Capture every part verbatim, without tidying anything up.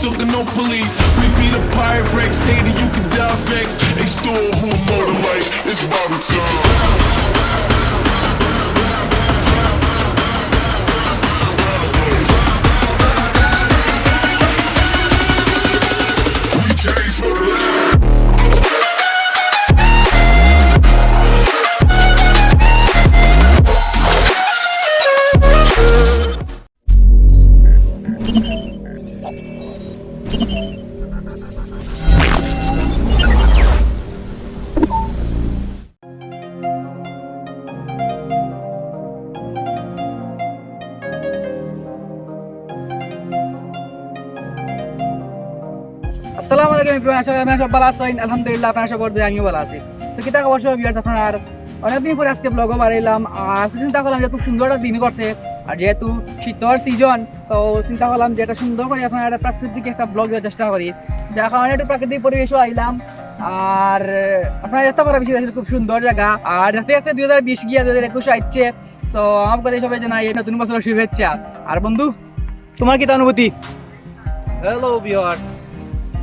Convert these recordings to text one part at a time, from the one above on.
Took no police. We be the Pyrex, say that you can die facts. They still who motor like it's bottom time. We chase for the আসসালামু আলাইকুম everyone, আশা করি আপনারা সব ভালা আছইন। আলহামদুলিল্লাহ, আপনারা সব বলতে আমিও ভালা আছি। তো কিতা খবর সব viewers আপনারা? অনেকদিন পরে আজকে vlog-ও বাড়াইলাম, আর চিন্তা করলাম যে খুব সুন্দর একটা দিন করছে, আর যেহেতু শীতর season, তো চিন্তা করলাম যে এটা সুন্দর করি আপনারা একটা প্রাকৃতিক একটা vlog দেওয়ার চেষ্টা করি, যার কারণে একটু প্রাকৃতিক পরিবেশও আইলাম। আর আপনারা দেখতে পারা বেশি খুব সুন্দর জাগা, আর দেখতে দেখতে দুই হাজার বিশ গিয়া দুই হাজার একুশ আইছে। তো আমার কথা সবাই জানাই নতুন বছরের শুভেচ্ছা। আর বন্ধু, তোমার কিতা অনুভূতি? হ্যালো ভিউয়ার্স,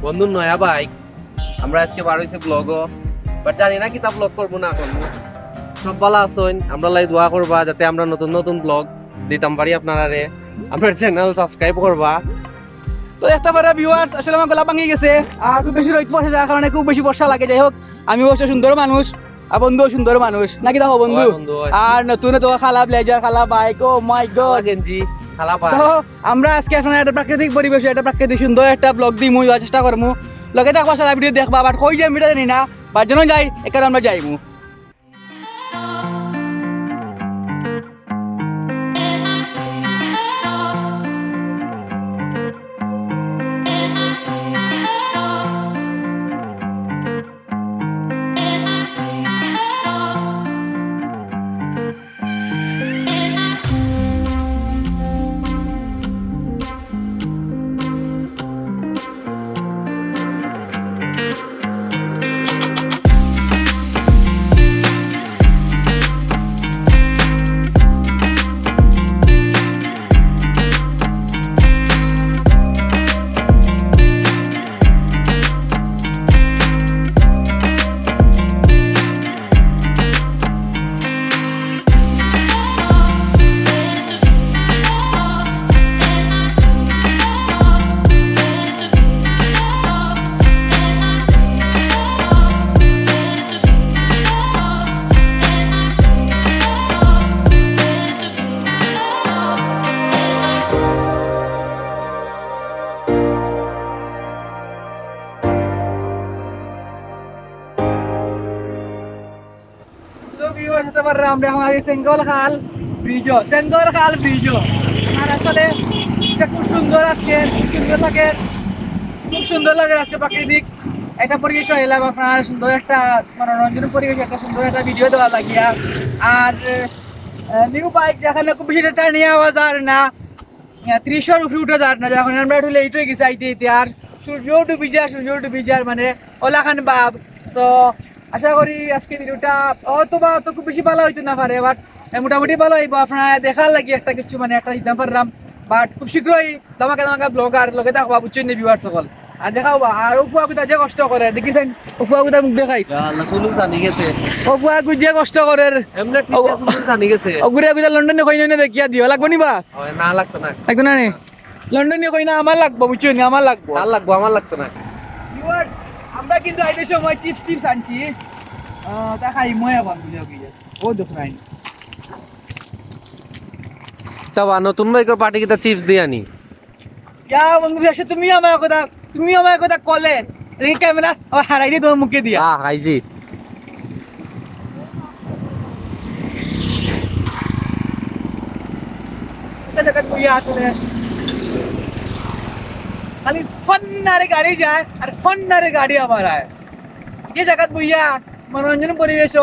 বন্ধুর নয়া বাইক, আমরা আজকে বার হইছে vlog-ও, বাট জানি না কিতা vlog করবো না করবো। সব ভালা আছইন, আমরার লাগি দোয়া করবা যাতে আমরা নতুন নতুন vlog দিতাম পারি আপনারারে। আমরার channel subscribe করবা। তো দেখতে পারা viewers, আসলে আমার গলা ভাঙি গেছে, আর খুব বেশি রইদ পড়ছে, যার কারণে খুব বেশি বর্ষা লাগে। যাই হোক, আমি অবশ্য সুন্দর মানুষ, আর বন্ধুও সুন্দর মানুষ, নাকি দেখো বন্ধু? হয় বন্ধু, হয়। আর নতুন তো কালা blazer, কালা বাইক, oh my কালা god। গেঞ্জি, কালা পাড়। তো আমরা আজকে আপনারা একটা প্রাকৃতিক পরিবেশে একটা প্রাকৃতিক সুন্দর একটা vlog দিমু, দেওয়ার চেষ্টা করমু। লগে থাকবা, সারা ভিডিও দেখবা, বাট কই যাইমু ইটা জানি না, বাট যেন যাই, এখানে আমরা যাইমু। So viewers, দেখতে পাররা আমরা এখন আছি সেঙ্গল খাল ব্রিজও, সেঙ্গল খাল ব্রিজও। আর আসলে এটা খুব সুন্দর আজকে, খুব সুন্দর লাগে, খুব সুন্দর লাগে আজকে প্রাকৃতিক একটা পরিবেশ এলাম। আপনার সুন্দর একটা মনোরঞ্জন পরিবেশ, একটা সুন্দর একটা ভিডিও দেওয়া লাগিয়া। আর নিউ বাইক যেখানে খুব বেশি টানিয়া আওয়াজ আর না, ত্রিশর উপরে উঠা যার না, যখন আমরা একটু লেট হয়ে গেছে আইতে আইতে। আর সূর্য ডুবি যার, সূর্য ডুবি যার, মানে ওলাখান ভাব। তো আশা করি আজকে ভিডিওটা হয়তো বা অত খুব বেশি ভালা হইতে না পারে, বাট মোটামুটি ভালা হইবো। আপনারা দেখার লাগি একটা কিছু মানে একটা দিতাম পারলাম, বাট খুব শীঘ্রই ধামাকা ধামাকা vlog আর লগে থাকবা, বুঝছইন নি viewers সকল। আর দেখাও বা, আর ও ফুয়া গুতা যে কষ্ট করে, দেখিছইন ও ফুয়া গুতা মুখ দেখাই। ইয়া আল্লাহ, চুলুন জানি গেছে। ও ফুয়া গু যে কষ্ট করে। এমনি ঠিক আছে, চুলুন জানি গেছে। ও গুরে গুতা লন্ডনে কই না দেখিয়া দিও, লাগবো নি বা? ওই না লাগতো না। লাগতো না নি? লন্ডনে কই না, আমার লাগবো, বুঝছো নি, আমার লাগবো। তার লাগবো, আমার লাগতো না। Viewers, আমরা কিন্তু আইতে সময় চিপস চিপস আনছি। আহ, তা খাই মই এখন বুঝে কি। ও দেখো আইন। তা বা নতুন বাইকর পার্টি কিতা চিপস দিয়া নি? ইয়া বন্ধু, এসে তুমি আমার কথা, তুমি আমার কথা কলে। এই ক্যামেরা আবার হারাই দিয়ে তোমার মুখে দিয়া। আহ, খাইছি। একটা জায়গাত বইয়া আসলে খালি ফন্নারে গাড়ি যায় আর ফন্নারে গাড়ি আবার আয়। যে জায়গাত বইয়া মনোরঞ্জন পরিবেশ,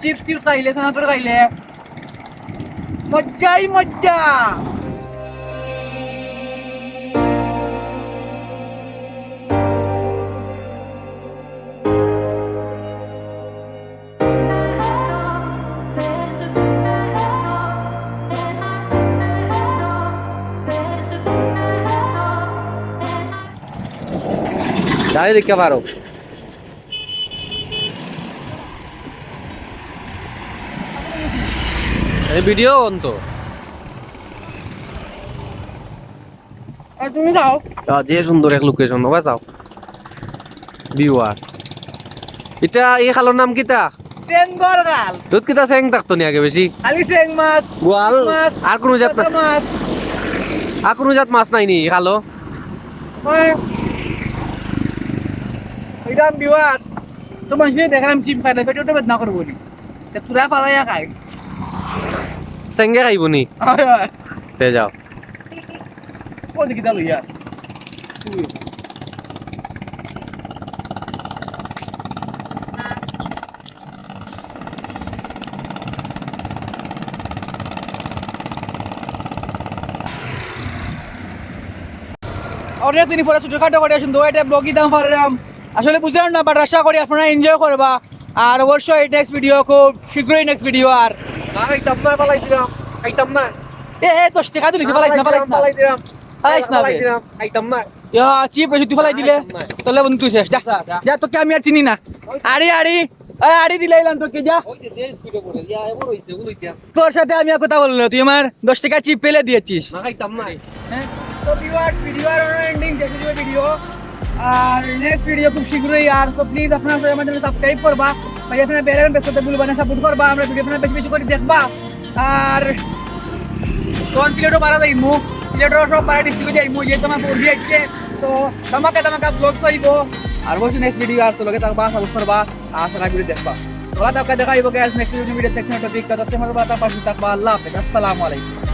চিপস টিপস খাইলে, চানাচুর খাইলে, মজ্জাই মজ্জা। আরে দেখতে পারো। এই ভিডিও অন তো। আর তুমি যাও। আহ, যে সুন্দর এক লোকেশন, ওবা যাও। ভিউ আর। ইটা, এই খালর নাম কিতা? চেঙ্গর খাল। দুধ কিতা চেং থাকতো নি আগে বেশি? খালি চেং মাছ, বোয়াল, মাছ, আর কোনো জাত না? মাছ। আর কোনো জাত মাছ নাই নি খালো? ওই, ওইটা আমি ভিউ আর। তো মানুষে দেখলাম চিপ খায় না, পেটে তো বেদনা করবো নি। তে তোরা ফালাইয়া খাই। চেঙ্গে খাইবো নি? হয়, হয়। তে যাও। কোন দিকে গেল ইয়া? অনেক দিন পরে ছোটখাটো করে সুন্দর একটা ব্লগ দিতাম পারলাম। আসলে বুঝলাম না, বাট আশা করি আপনারা এনজয় করবা। আর অবশ্যই নেক্সট ভিডিও খুব শীঘ্রই, নেক্সট ভিডিও। আর না, খাইতাম না, ফালাই দিলাম, খাইতাম না। এ, এ, দশ টাকা দিলি, ফালাইস না, ফালাইস না। ফালাই দিলাম, ফালাইস না, ফালাই বে। দিলাম, খাইতাম না। ইয়া, চিপ রে, তুই ফালাই দিলে। খাইতাম না। তাহলে বন্ধু তুই শেষ, যা। যা, যা। যা, তোকে আমি আর চিনি না। আরে, আরে, আরে, আরে দিলাইলাম তোকে, যা। ওই যে, যে স্পিডে পড়ে, ইয়া, এবার হইছে, ওগুলো ইতিহাস। তোর সাথে আমি আর কথা বললাম না, তুই আমার দশ টাকা চিপ ফেলে দিয়েছিস। না, খাইতাম না। হ্যাঁ? তো ভিউয়ার্স, ভিডিও আর এন্ডিং, শেষ হয়ে যাবে ভিডিও। আর নেক্সট ভিডিও খুব শীঘ্রই। আর so প্লিজ আপনারা সবাই আমাদের সাবস্ক্রাইব করবা, ভাই আপনারা বেল আইকন প্রেস করতে ভুলবা না, সাপোর্ট করবা, আমরা ভিডিও আপনারা বেশি বেশি করে দেখবা। আর তখন সিলেটও পারা যাইমু, সিলেটর সব পারা ডিস্ট্রিক্টে যাইমু, যেহেতু আমার ফোর বি আসছে। তো ধামাকা ধামাকা ব্লগস হইব। আর অবশ্যই নেক্সট ভিডিও আর তো লগে থাকবা, সাপোর্ট করবা, আর সারা ভিডিও দেখবা। তো ভালো থাকবা, দেখা হইব গাইস নেক্সট ভিডিও। দেখছেন একটা দিকটা, ততক্ষণ ভালো থাকবা, পাশে থাকবা। আল্লাহ হাফেজ, আসসালামু আলাইকুম।